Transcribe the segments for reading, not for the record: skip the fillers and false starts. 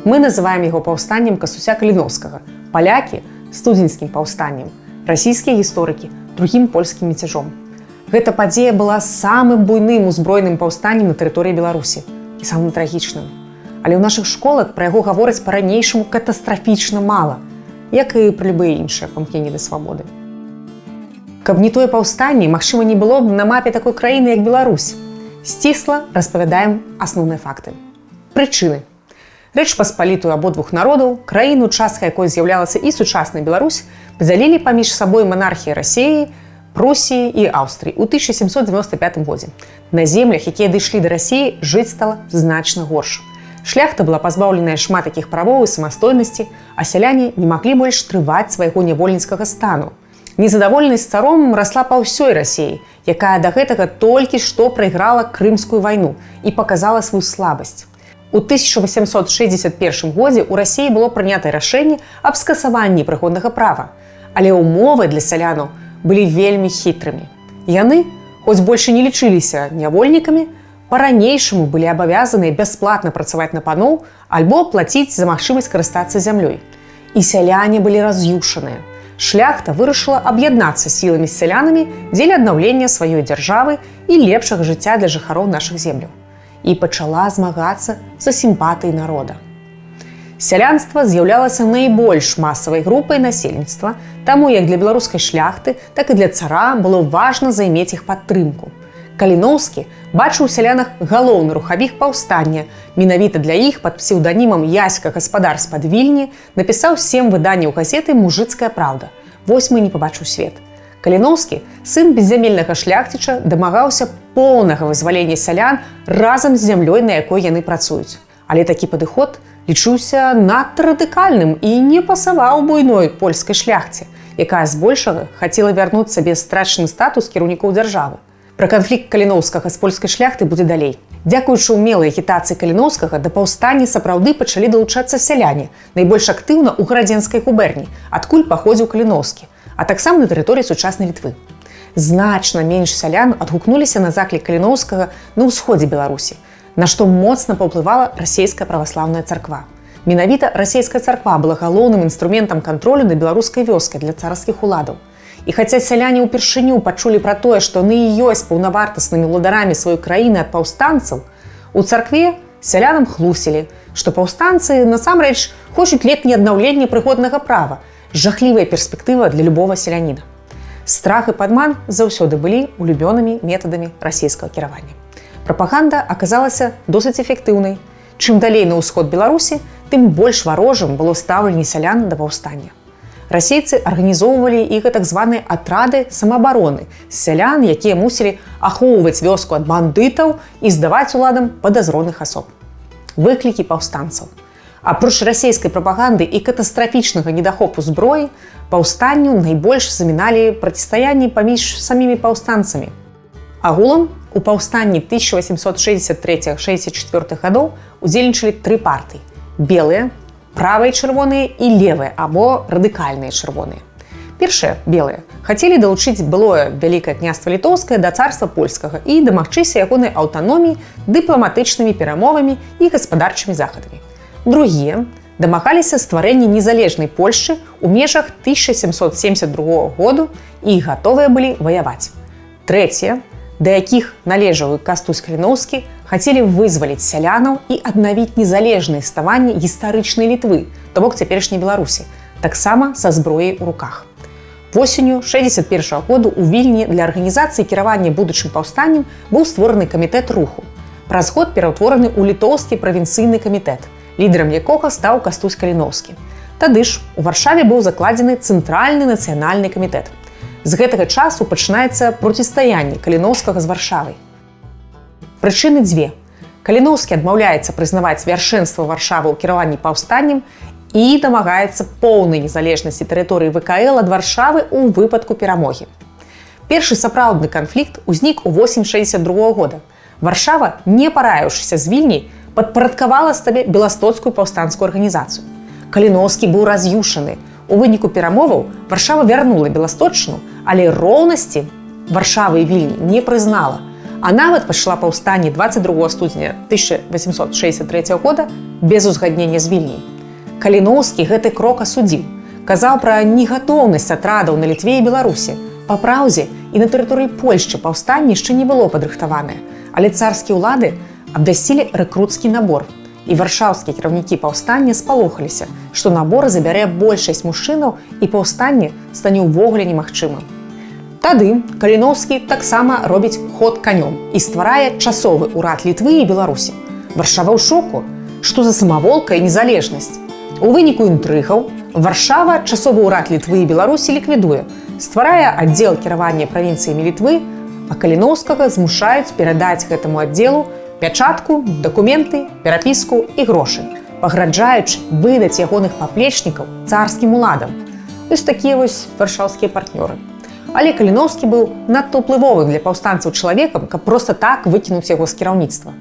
Мы называем яго паўстаннем Кастуся Каліноўскага, палякі — студзеньскім паўстаннем, расійскія гісторыкі — другім польскім міцяжом. Гэта падзея была самым буйным узброеным паўстаннем на тэрыторыі Беларусі і самым трагічным. Але ў нашых школах пра яго гавораць па-ранейшаму катастрафічна мала, як і пра любыя іншыя памкненні да свабоды. Каб не тое паўстанне, магчыма, не было б на мапе такой краіны, як Беларусь. Сцісла распавядаем асноўныя факты. Прычыны. Рэч Паспалітую абодвух народаў, краіну, частка якой з'яўлялася і сучасная Беларусь, падзялілі паміж сабой манархія Расеі, Прусіі і Аўстрыі ў 1795 годзе. На землях, якія дайшлі да Расіі, жыць стала значна горш. Шляхта была пазбаўленая шмат такіх правоў і самастойнасці, а сяляне не маглі больш трываць свайго нявольніцкага стану. Незадаволенасць царом расла па ўсёй Расіі, якая да гэтага толькі што прайграла Крымскую вайну і паказала сваю слабасць. У 1861 годзе ў Расіі было прынята рашэнне аб скасаванні прыходнага права. Але ўмовы для сялянаў былі вельмі хітрымі. Яны, хоць больш і не лічыліся нявольнікамі, па-ранейшаму былі абавязаныя бясплатна працаваць на паноў альбо плаціць за магчымасць карыстацца зямлёй. І сяляне былі раз'юшаныя. Шляхта вырашыла аб'яднацца сіламі з сялянамі дзеля аднаўлення сваёй дзяржавы і лепшага жыцця для жыхароў нашых земляў. І пачала змагацца за сімпатыі народа. Сялянства з'яўлялася найбольш масавай групай насельніцтва, таму як для беларускай шляхты, так і для цара было важна займець іх падтрымку. Каліноўскі бачыў у сялянах галоўны рухавік паўстання. Менавіта для іх пад псеўданімам Яська Гаспадар з-пад Вільні напісаў сем выданняў газеты «Мужыцкая праўда». Восьмы не пабачыў свет. Каліноўскі, сын беззямельнага шляхціча, дамагаўся поўнага вызвалення сялян разам з зямлёй, на якой яны працуюць. Але такі падыход лічыўся надта радыкальным і не пасаваў буйной польскай шляхце, якая збольшага хацела вярнуць сабе страчаны статус кіраўнікоў дзяржавы. Пра канфлікт Каліноўскага з польскай шляхты будзе далей. Дзякуючы ўмелай агітацыі Каліноўскага, да паўстання сапраўды пачалі далучацца сяляне, найбольш актыўна ў Гарадзенскай губерні, адкуль паходзіў Каліноўскі, а таксама на тэрыторыі сучаснай Літвы. Значна менш сялян адгукнуліся на заклік Каліноўскага на ўсходзе Беларусі, на што моцна паўплывала расійская праваслаўная царква. Менавіта расійская царква была галоўным інструментам кантролю над беларускай вёскай для царскіх уладаў. І хаця сяляне ўпершыню пачулі пра тое, што яны і ёсць паўнавартаснымі ўладарамі сваёй краіны ад паўстанцаў, у царкве сялянам хлусілі, што паўстанцы насамрэч хочуць летні аднаўлення прыходнага права, жахлівая перспектыва для любого селяніна. Страх і падман заўсёды былі улюбёнымі метадамі расійскага кіравання. Прапаганда аказалася досыць эфектыўнай. Чым далей на ўсход Беларусі, тым больш варожым было стаўленне сялян да паўстання. Расейцы арганізоўвалі іх так званыя атрады самаабароны з сялян, якія мусілі ахоўваць вёску ад бандытаў і здаваць уладам падазроных асоб. Выклікі паўстанцаў. Апроч расійскай прапаганды і катастрафічнага недахопу зброі, паўстанню найбольш заміналі процістаянні паміж самімі паўстанцамі. Агулам у паўстанні 1863-64 гадоў удзельнічалі тры партыі: белыя, правыя чырвоныя і левыя або радыкальныя чырвоныя. Першыя, белыя, хацелі далучыць былое Вялікае Княства Літоўскае да Царства Польскага і дамагчыся ягонай аўтаноміі дыпламатычнымі перамовамі і гаспадарчымі захадамі. Другія дамагаліся стварэння незалежнай Польшчы ў межах 1772 году і гатовыя былі ваяваць. Трэція, да якіх належаў і Кастусь Каліноўскі, хацелі вызваліць сялянаў і аднавіць незалежнае існаванне гістарычнай Літвы, то бок цяперашняй Беларусі, таксама са зброяй у руках. Восенню 61 году ў Вільні для арганізацыі кіравання будучым паўстаннем быў створаны камітэт руху. Праз год пераўтвораны ў літоўскі правінцыйны камітэт, лідарам якога стаў Кастусь Каліноўскі. Тады ж у Варшаве быў закладзены цэнтральны нацыянальны камітэт. З гэтага часу пачынаецца процістаянне Каліноўскага з Варшавай. Прычыны дзве. Каліноўскі адмаўляецца прызнаваць вяршэнства Варшавы ў кіраванні паўстаннем і дамагаецца поўнай незалежнасці тэрыторыі ВКЛ ад Варшавы ў выпадку перамогі. Першы сапраўдны канфлікт узнік у восень 62 года. Варшава, не параіўшыся з Вільняй, падпарадкавала сабе беластоцкую паўстанцкую арганізацыю. Каліноўскі быў раз'юшаны. У выніку перамоваў Варшава вярнула Беласточчыну, але роўнасці Варшавы і Вільні не прызнала. А нават пачала паўстанне 22 студзеня 1863 года без узгаднення з Вільняй. Каліноўскі гэты крок асудзіў, казаў пра негатоўнасць атрадаў на Літве і Беларусі. Па праўдзе, і на тэрыторыі Польшчы паўстанне яшчэ не было падрыхтаванае, але царскія ўлады абвясцілі рэкруцкі набор. І варшаўскія кіраўнікі паўстання спалохаліся, што набор забярэ большасць мужчынаў і паўстанне стане ўвогуле немагчымым. Тады Каліноўскі таксама робіць ход канём і стварае часовы ўрад Літвы і Беларусі. Варшава ў шоку, што за самаволка і незалежнасць. У выніку інтрыгаў Варшава часовы ўрад Літвы і Беларусі ліквідуе, стварае аддзел кіравання правінцыямі Літвы, а Каліноўскага змушаюць перадаць гэтаму аддзелу пячатку, дакументы, перапіску і грошы, паграджаючы выдаць ягоных паплечнікаў царскім уладам. Вось такія вось варшаўскія партнёры. Але Каліноўскі быў надта ўплывовым для паўстанцаў чалавекам, каб проста так выкінуць яго з кіраўніцтва.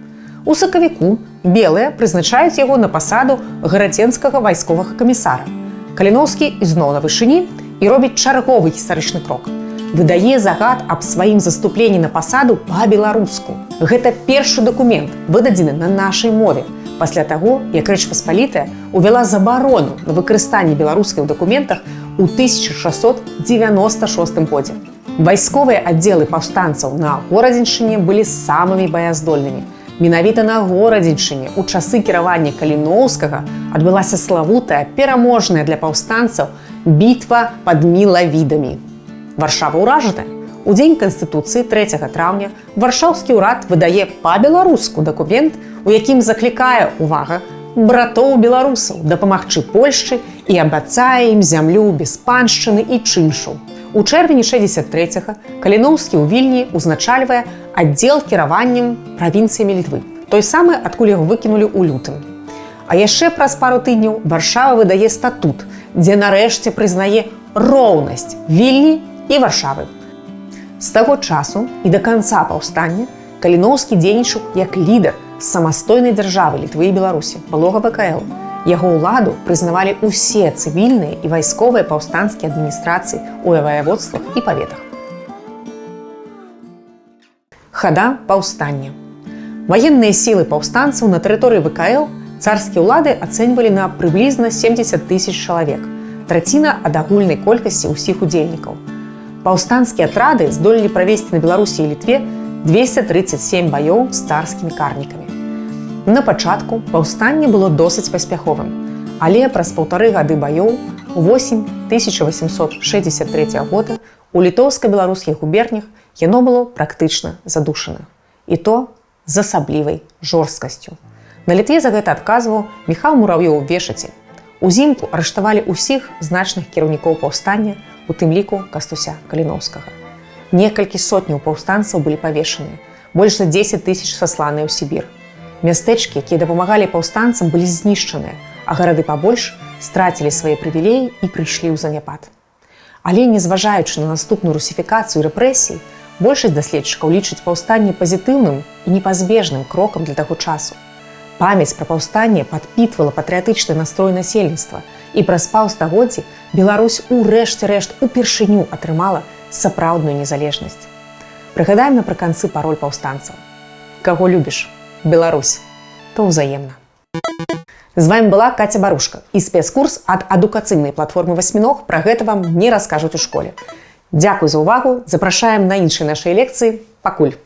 У сакавіку белыя прызначаюць яго на пасаду гарадзенскага вайсковага камісара. Каліноўскі ізноў на вышыні і робіць чарговы гістарычны крок. Выдае загад аб сваім заступленні на пасаду па-беларуску. Гэта першы дакумент, выдадзены на нашай мове, пасля таго, як Рэч Паспалітая увяла забарону на выкарыстанне беларускай у дакументах у 1696 годзе. Вайсковыя аддзелы паўстанцаў на Горадзеншчыне былі самымі баяздольнымі. Менавіта на Горадзеншчыне у часы кіравання Каліноўскага адбылася славутая, пераможная для паўстанцаў бітва пад Мілавідамі. Варшава ўражаная. У дзень Канстытуцыі 3 траўня варшаўскі ўрад выдае па-беларуску дакумент, у якім заклікае, увага, братоў беларусаў дапамагчы Польшчы і абяцае ім зямлю без паншчыны і чыншу. У чэрвені 63 Каліноўскі ў Вільні узначальвае аддзел кіраваннем правінцыямі Літвы. Той самы, адкуль яго выкінулі ў лютым. А яшчэ праз пару тыдняў Варшава выдае статут, дзе нарэшце прызнае роўнасць Вільні і Варшавы. З таго часу і да канца паўстання Каліноўскі дзейнічаў як лідар самастойнай дзяржавы Літвы і Беларусі, былога ВКЛ. Яго ўладу прызнавалі ўсе цывільныя і вайсковыя паўстанцкія адміністрацыі ў ваяводствах і паветах. Хада паўстання. Ваенныя сілы паўстанцаў на тэрыторыі ВКЛ царскія ўлады ацэньвалі на прыблізна 70 тысяч чалавек, траціна ад агульнай колькасці ўсіх удзельнікаў. Паўстанцкія атрады здолелі правесці на Беларусі і Літве 237 баёў з царскімі карнікамі. На пачатку паўстанне было досыць паспяховым, але праз паўтары гады баёў у восень 1863 года у літоўска-беларускіх губернях яно было практычна задушана. І то з асаблівай жорсткасцю. На Літве за гэта адказваў Міхал Мураўёў Вешацель. Узімку арыштавалі ўсіх значных кіраўнікоў паўстання, у тым ліку Кастуся Каліноўскага. Некалькі сотняў паўстанцаў былі павешаныя, больш за 10 тысяч сасланыя ў Сібір. Мястэчкі, якія дапамагалі паўстанцам, былі знішчаныя, а гарады пабольш страцілі свае прывілеі і прыйшлі ў заняпад. Але, незважаючы на наступную русіфікацыю, рэпрэсій, большасць даследчыкаў лічыць паўстанне пазітыўным і непазбежным крокам для таго часу. Памяць пра паўстанне падпітвала патрыятычны настрой насельніцтва, і праз паўстагоддзі Беларусь у рэшце рэшт упершыню атрымала сапраўдную незалежнасць. Прыгадаем напрыканцы пароль паўстанцаў. Каго любіш, Беларусь, то ўзаемна. З вами была Каця Барушка і спецкурс ад адукацыйнай платформы «Васьміног» «Пра гэта вам не раскажуць у школе». Дзякуй за ўвагу, запрашаем на іншыя нашыя лекцыі. Пакуль.